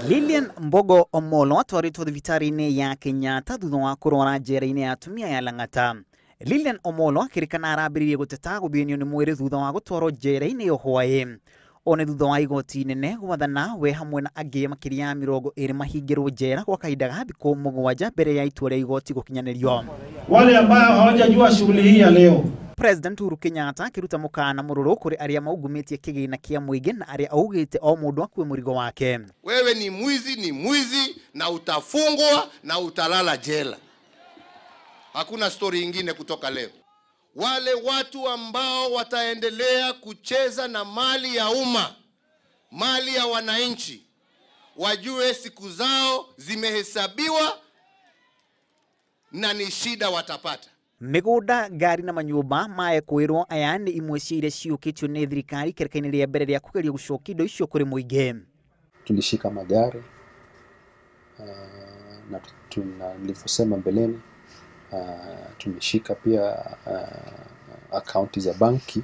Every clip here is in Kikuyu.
Lilian Mbogo Omolo atwarĩtwo thibitarĩ-inĩ ya Kenyatta thutha wa kũrwara njera-inĩ ya atumia ya Lang'ata. Lilian Omolo akĩrĩkana arambĩrĩirie gũteta gũthĩnio nĩ mwĩrĩ thutha wa gũtwarwo njera-inĩ yo hwaĩ. Ũũ nĩ thutha wa igoti inene gwathana we hamwe na angĩ makĩria ya 20 mahingĩrwo njera kwa kahinda ga thikũ 7 mbere ya itua rĩa igoti gũkinyanĩrio. Wale ambao hawajajua shughuli hii ya leo. President Uhuru Kenyatta akĩruta mũkana mũrũrũ kũrĩ arĩa maungumĩtie kĩgĩna kĩa mũingĩ na arĩa augĩte o mũndũ akue mũrigo wake. Wewe ni mwizi, ni mwizi na utafungwa na utalala jela. Hakuna story ingine kutoka leo. Wale watu ambao wataendelea kucheza na mali ya umma, mali ya wananchi, wajue siku zao zimehesabiwa na ni shida watapata. Mĩgũnda, ngari na manyũmba ma ekwĩrwo aya nĩ imwe cia iria ciũkĩtio nĩ thirikari kĩrĩka-inĩ rĩa mbere rĩa kũgeria gũcokia indo icio kũrĩ mũingĩ. Tulishika magari na nilivyosema mbeleni, tumeshika pia akaunti za banki,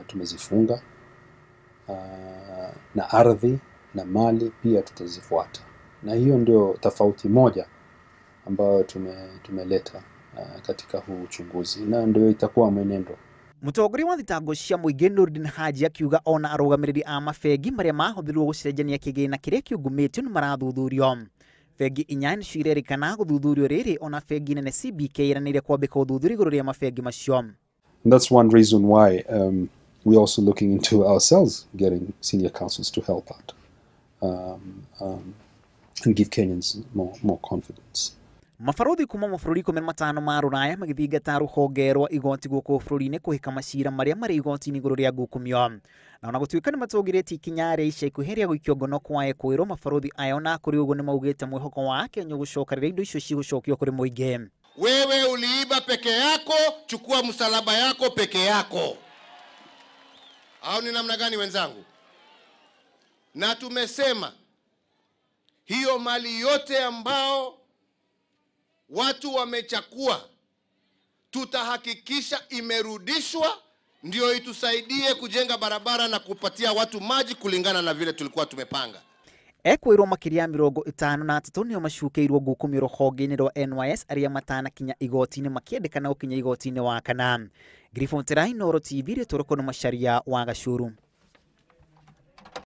tumezifunga, na ardhi na mali pia tutazifuata. Na hiyo ndio tofauti moja ambayo tumeleta katika huu uchunguzi, na ndio itakuwa mwenendo. Mũtongoria wa thitango cia mũingĩ Nurdin Haji akiuga ona arũgamĩrĩri a mabengi marĩa mahũthĩrirwo gũcenjania kĩgĩna kĩrĩa kĩungumĩtio nĩ marathuthurio. Bengi 4 nĩcio irerĩkana gũthuthurio rĩrĩ ona bengi nene CBK ĩranĩire kwambĩka ũthuthuria igũrũ rĩa mabengi macio. And that's one reason why we're also looking into ourselves getting senior counsels to help out and give Kenyans more confidence. Mabarũthi kuma mabũrũri 15 ma rũraya magĩthingata rũhonge rwa igoti gũkũ bũrũri-inĩ kũhĩka macira marĩa marĩ igoti-inĩ igũrũ rĩa ngukumio. Na ona gũtuĩka nĩ matũngĩrĩtie ikinya rĩa ica ikuhĩ rĩa gũikio ngono kwa ekwĩrwo, mabarũthi aya ona kũrĩ ũguo nĩ maugĩte mwĩhoko wa Kenya gũcoka rĩrĩa indo icio cigũcokio kũrĩ mũingĩ. Wewe uliiba peke yako, chukua msalaba yako peke yako. Au ni namna gani wenzangu? Na tumesema hiyo mali yote ambao watu wamechakua tutahakikisha imerudishwa, ndio itusaidie kujenga barabara na kupatia watu maji kulingana na vile tulikuwa tumepanga. Ekwĩrwo makĩria ya 53 nĩo macukeirwo ngukumio rũhonge-inĩ rwa NYS arĩa matanakinya igoti-inĩ makĩendekana gũkinya igoti-inĩ wa kana. Ngiribotera Inooro TV rĩtũrũkwo nĩ Macharia wa Gacuru.